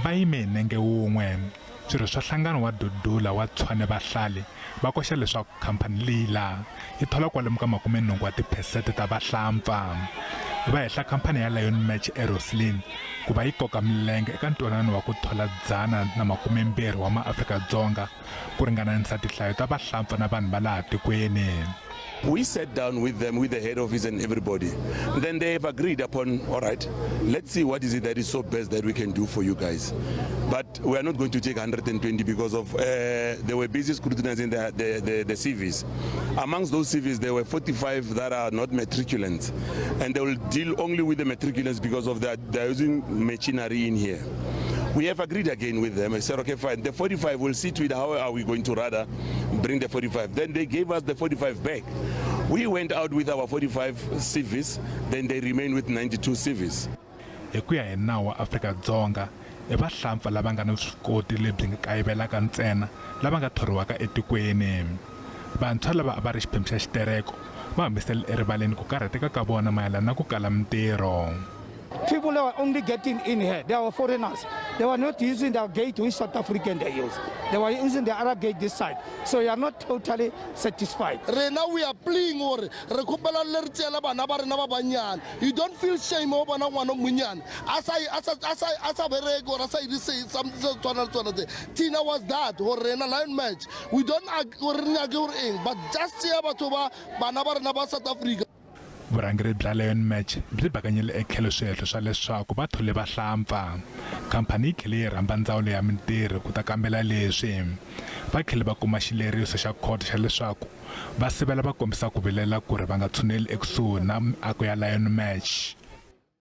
Va yime hi nenge wun'we. Swirho swa nhlangano wa Dudula wa Tshwane Vahlali va koxa leswaku khamphani leyi laha yi thola kwalomu ka 80 wa tiphesente ta vahlampfa. Va hehla khamphani ya Lion Match eRoslyn ku va yi koka milenge eka ntwanano wa ku thola 120 wa maAfrika-Dzonga ku ringananisa tinhlayo ta vahlampfa na vanhu va laha tikweni. We sat down with them, with the head office and everybody. Then they have agreed upon, all right, let's see what is it that is so best that we can do for you guys. But we are not going to take 120 because of they were busy scrutinizing the CVs. Amongst those CVs, there were 45 that are not matriculants. And they will deal only with the matriculants because of that they're using machinery in here. We have agreed again with them. I said, okay, fine. The 45 will see to it. How are we going to rather bring the 45? Then they gave us the 45 back. We went out with our 45 CVs, then they remain with 92 CVs. Hi ku ya hi nawu wa Afrika-Dzonga, i vahlampfa lava nga ni vuswikoti lebyi nga kayivelaka ntsena lava nga thoriwaka etikweni. Vantshwa lava a va ri xiphemu xa xitereko va humesele erivaleni ku karhateka ka vona mayelana na ku kala mintirho. People were only getting in here. They were foreigners. They were not using the gate which South African they use. They were using the other gate this side. So you are not totally satisfied. Rena we are pleading gore re kgopela le re tseela bana ba rena ba bannyane. You don't feel shame o bona ngwana o monnyane a sa bereke or a sa ire something se tshwana le tsona tse. Tina was that gore rena Lion Match we don't gore re nyake gore eng, but just tseya batho ba bana ba rena ba South Africa. Vurhangeri bya Lion Match byi bakanyele etlhelo swihehlo swa leswaku va thole vahlampfa. Khamphani yi tlhele yi rhamba ndzawulo ya mintirho ku ta kambela leswi. Va tlhele va kuma xileriso xa khoto xa leswaku va sivela va kombisa ku vilela ku ri va nga tshuneli ekusuhi na miako ya Lion Match.